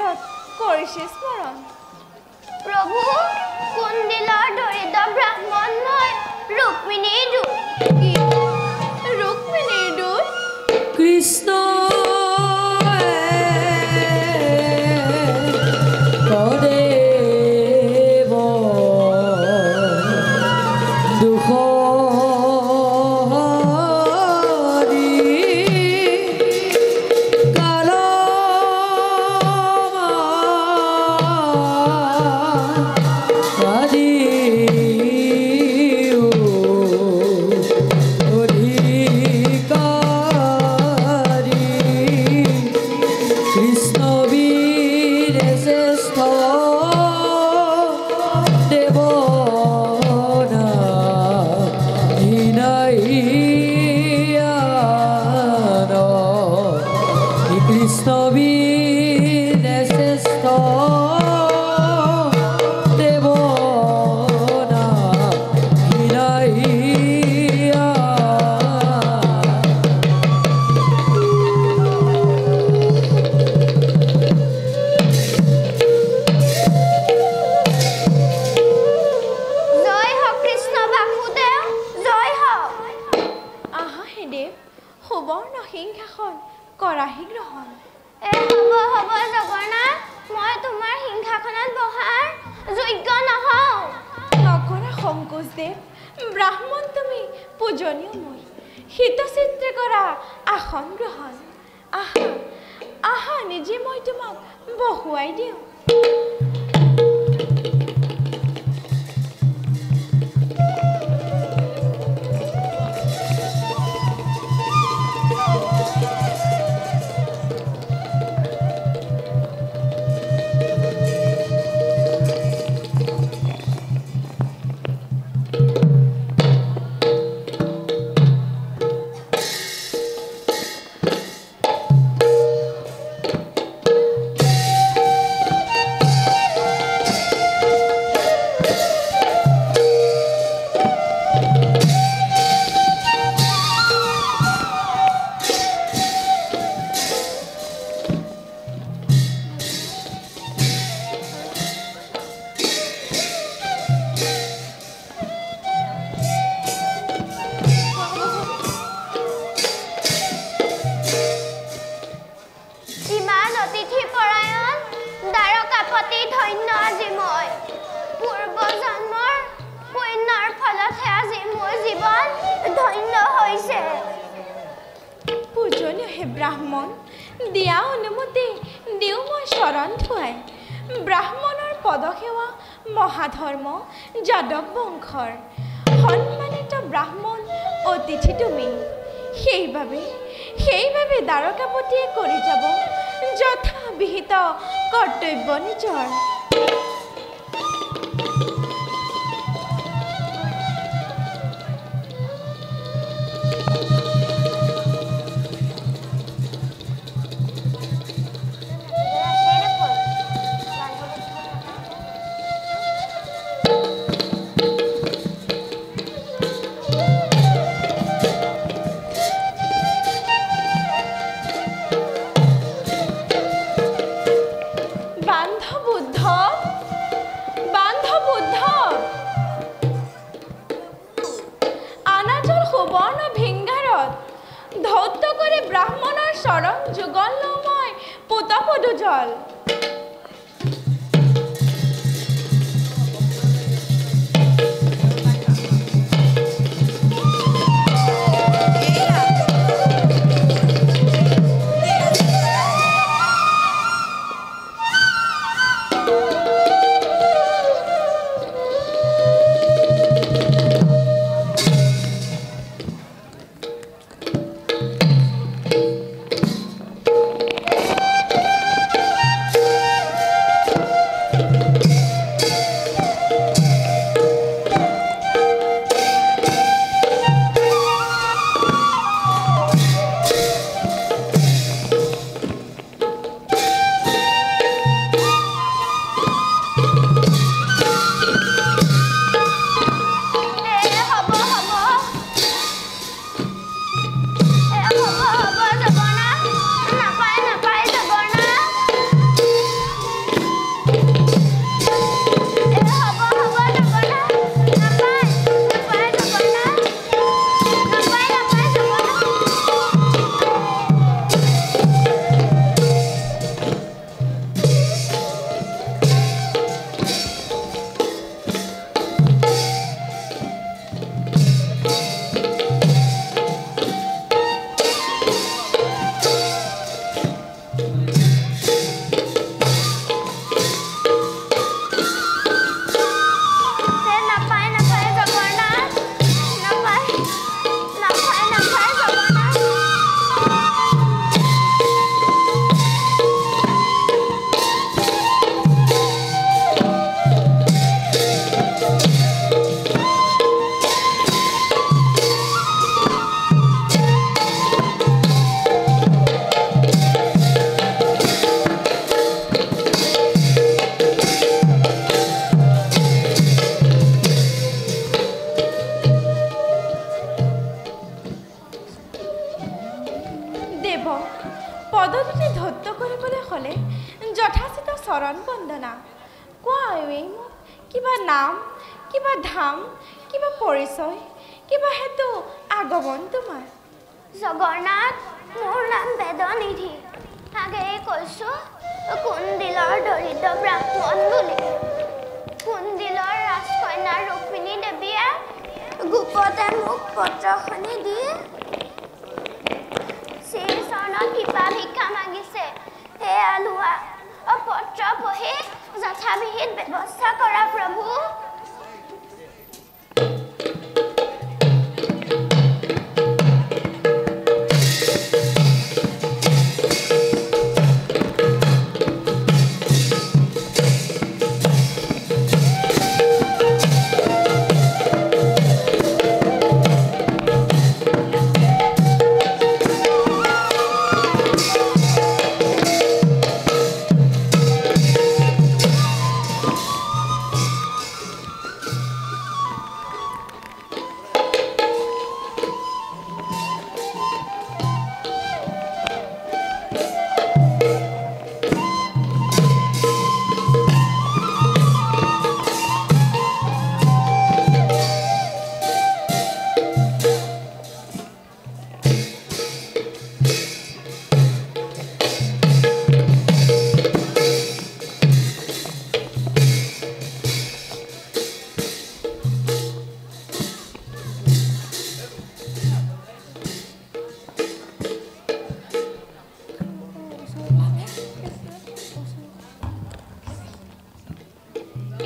ভিংগাৰত কৰিছে স্মৰণ। প্ৰভু, কোন দিলৰ দৰিদ্ৰ ব্ৰাহ্মণ মই ৰুক্মিণীৰ দূত। কি, ৰুক্মিণীৰ দূত? কৃষ্ণ ব্ৰাহ্মণ তুমি, পূজনীয় মই, হিতচিত্ৰে কৰা আসন গ্ৰহণ। আহা আহা, নিজে মই তোমাক বহুৱাই দিওঁ। ব্ৰাহ্মণ, দিয়া অনুমতি দিওঁ মই শৰণ থুৱাই। ব্ৰাহ্মণৰ পদসেৱা মহাধৰ্ম যাদৱ বংশৰ। সন্মানিত ব্ৰাহ্মণ অতিথি তুমি, সেইবাবে দ্বাৰকাপতিয়ে কৰি যাব যথাবিহিত কৰ্তব্য নিজৰ। ধৌত কৰে ব্ৰাহ্মণৰ শৰণ যুগল লওঁ পোতাপদু জল। চৰণ বন্দনা। কোৱা আয়ৈ মোক, কিবা নাম, কিবা ধাম, কিবা পৰিচয়, কিবা হেতু আগমন তোমাৰ? জগন্নাথ, মোৰ নাম বেদনিধি। আগেয়ে কৈছোঁ কুণ্ডিলৰ দৰিদ্ৰ ব্ৰাহ্মণ বুলি। কুণ্ডিলৰ ৰাজকন্যা ৰুক্মিণী দেৱীয়ে গোপতে মোক পত্ৰখনি দি শ্ৰীচৰণত কৃপা ভিক্ষা মাগিছে। সেয়া লোৱা, পত্ৰ পঢ়ি যথাবিহিত ব্যৱস্থা কৰা প্ৰভু।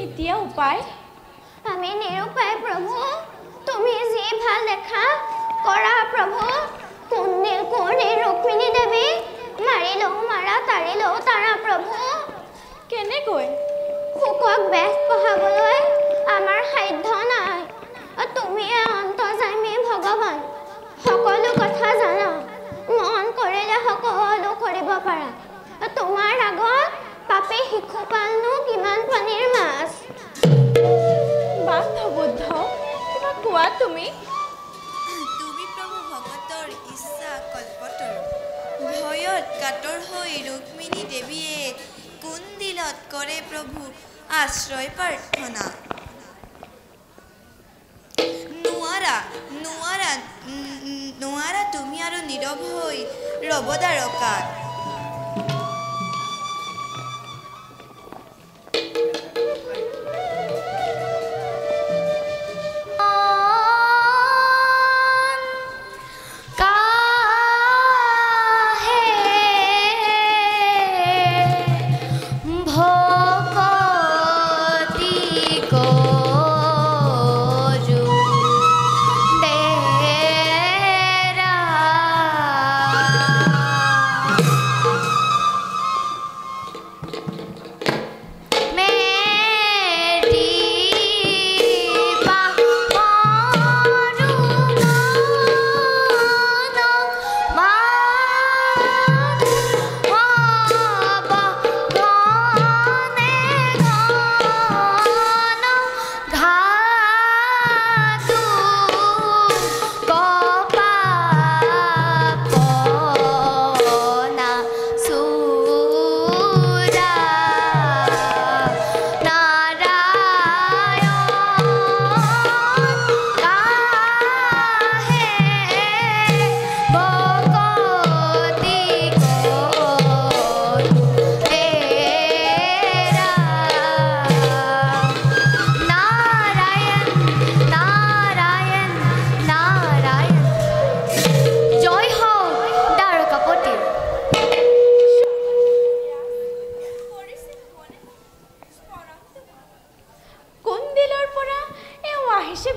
এতিয়া উপায়? আমি নিৰুপায় প্ৰভু, তুমি যি ভাল দেখা কৰা প্ৰভু। কুণ্ডিল কুঁৱৰী ৰুক্মিণী দেৱী মাৰিলেও মাৰা, তাৰিলেও তাৰা প্ৰভু। কেনেকৈ? শোকক বেশ পঢ়াবলৈ আমাৰ সাধ্য নাই। তুমিয়ে অন্তৰ্যামী ভগৱান, সকলো কথা জানা, মন কৰিলে সকলো কৰিব পাৰা। তোমাৰ আগত পাপে শিশুপালনো কিমান পানীৰ মাছ। বান্ধৱবুদ্ধ, কিবা কোৱা তুমি? তুমি প্ৰভু ভকতৰ ইচ্ছা কল্পতৰু। ভয়ত কাতৰ হৈ ৰুক্মিণী দেৱীয়ে কুণ্ডিলত কৰে প্ৰভু আশ্ৰয় প্ৰাৰ্থনা। নোৱাৰা নোৱাৰা নোৱাৰা তুমি আৰু নীৰৱ হৈ ৰব দ্বাৰকাত।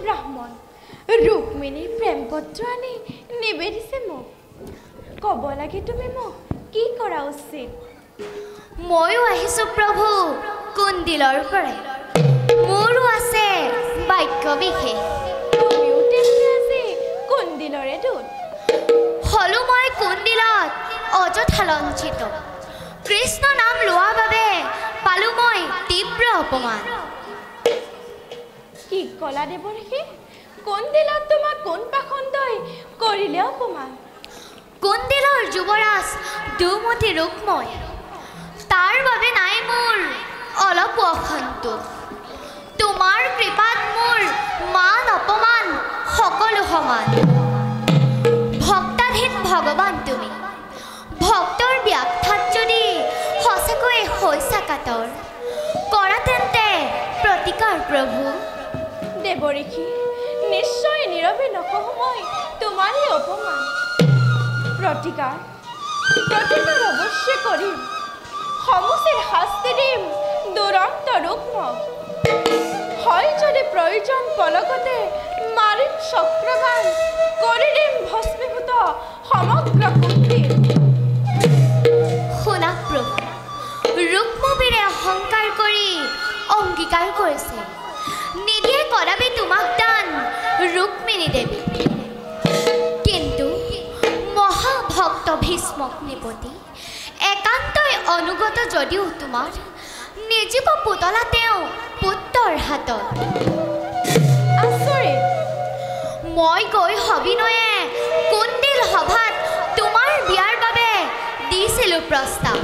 ব্ৰাহ্মণ ৰুক্মিণীৰ প্ৰেম পত্ৰ আনি নিবেদিছে মোক। ক'ব লাগে তুমি মোক কি কৰা উচিত? ময়ো আহিছো প্ৰভু কুণ্ডিলৰ পৰাই, মোৰো আছে বাক্য বিশেষ। তুমিও তেন্তে আজি কুণ্ডিলৰে দূত? হলো মই কুণ্ডিলত অযথা লঞ্ছিত। কৃষ্ণ নাম লোৱা বাবে পালো মই তীব্ৰ অপমান। কি কলা দেৱৰ্ষি? কুণ্ডিলত তোমাক কোন পাখণ্ডই কৰিলে অপমান? কুণ্ডিলৰ যুৱৰাজ দুমতী ৰুক্ময়, তাৰ বাবে নাই মোৰ সন্তোষ। তোমাৰ কৃপাত মোৰ মান অপমান সকলো সমান। ভক্তাধীন ভগৱান তুমি, ভক্তৰ ব্যাখ্যাত যদি সঁচাকৈয়ে হৈছা কাতৰ, কৰা তেন্তে প্ৰতিকাৰ প্ৰভু। দেৱঋষি, নিশ্চয় নীৰৱে নকহো মই তোমাৰে অপমান। প্ৰতিকাৰ প্ৰতিকাৰ অৱশ্যে কৰিম, সমুচিত শাস্তি দিম দুৰন্ত ৰুক্মক। হয় যদি প্ৰয়োজন পলকতে মাৰিম চক্ৰবাণ, কৰি দিম ভস্মীভূত সমগ্ৰ কুণ্ডিল। শুনা প্ৰভু, ৰুক্মবীৰে অহংকাৰ কৰি অংগীকাৰ কৰিছে, নিদিয়ে কদাপি তোমাক দান ৰুক্মিণী দেৱী। কিন্তু মহাভক্ত ভীষ্মক নৃপতি একান্তই অনুগত যদিও তোমাৰ, নিজিব পুতলা তেওঁ পুত্ৰৰ হাতত। আচৰিত! মই গৈ সবিনয়ে কুণ্ডিল সভাত তোমাৰ বিয়াৰ বাবে দিছিলোঁ প্ৰস্তাৱ।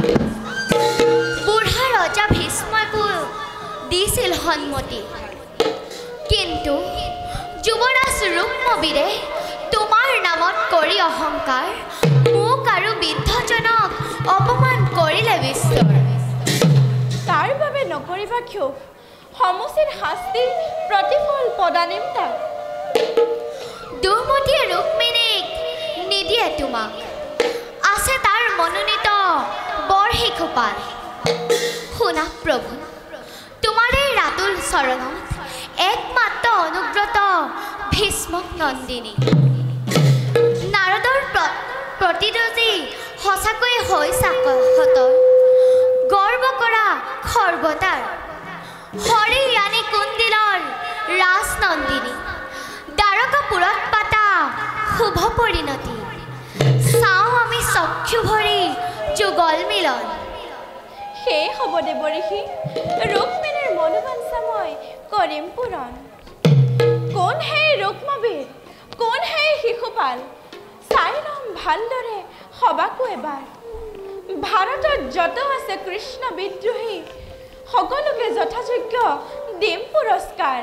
বুঢ়া ৰজা ভীষ্মকো দিছিল সন্মতি। কিন্তু যুৱৰাজ ৰুক্মবীৰে তোমাৰ নামত কৰি অহংকাৰ মোক আৰু বৃদ্ধজনক অপমান কৰিলে বিস্তৰ। তাৰ বাবে নকৰিবা ক্ষোভ, সমুচিত শাস্তি প্ৰতিফল প্ৰদানিম তাক। দুৰ্মতিয়ে ৰুক্মিণীক নিদিয়ে তোমাক, আছে তাৰ মনোনীত বৰশিখোপাল। শুনা প্ৰভু, তোমাৰ এই ৰাতুল চৰণত একমাত্ৰ অনুব্ৰত ভীষ্মক নন্দিনী। নাৰদৰ প্ৰতিদ্বন্দ্বী সঁচাকৈয়ে হৈছা সতল, গৰ্ব কৰা খৰ্বতাৰ। হৰি আনি কুণ্ডিলৰ ৰাজনন্দিনী, দ্বাৰকাপুৰত পাতা শুভ পৰিণতি। চাওঁ আমি চক্ষু ভৰি যুগল মিলন। সেয়ে হ'ব দেৱঋষি, ৰুক্মিণীৰ মনোবাঞ্ছা মই কৰিম পূৰণ। কোন সেই ৰুক্মবীৰ, কোন সেই শিশুপাল, চাই ল'ম ভালদৰে সবাকো এবাৰ। ভাৰতত যত আছে কৃষ্ণ বিদ্ৰোহী, সকলোকে যথাযোগ্য দিম পুৰস্কাৰ।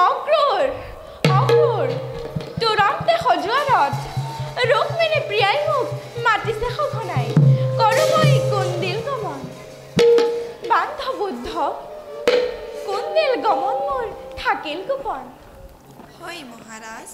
অক্ৰূৰ, অক্ৰূৰ, তুৰন্তে সজোৱা ৰথ, ৰুক্মিণী প্ৰিয়াই মোক মাতিছে সঘনাই, কৰোঁ মই কুণ্ডিল গমন। বান্ধৱ উদ্ধৱ, কুণ্ডিল গমন মোৰ থাকিল গোপন। হয় মহাৰাজ।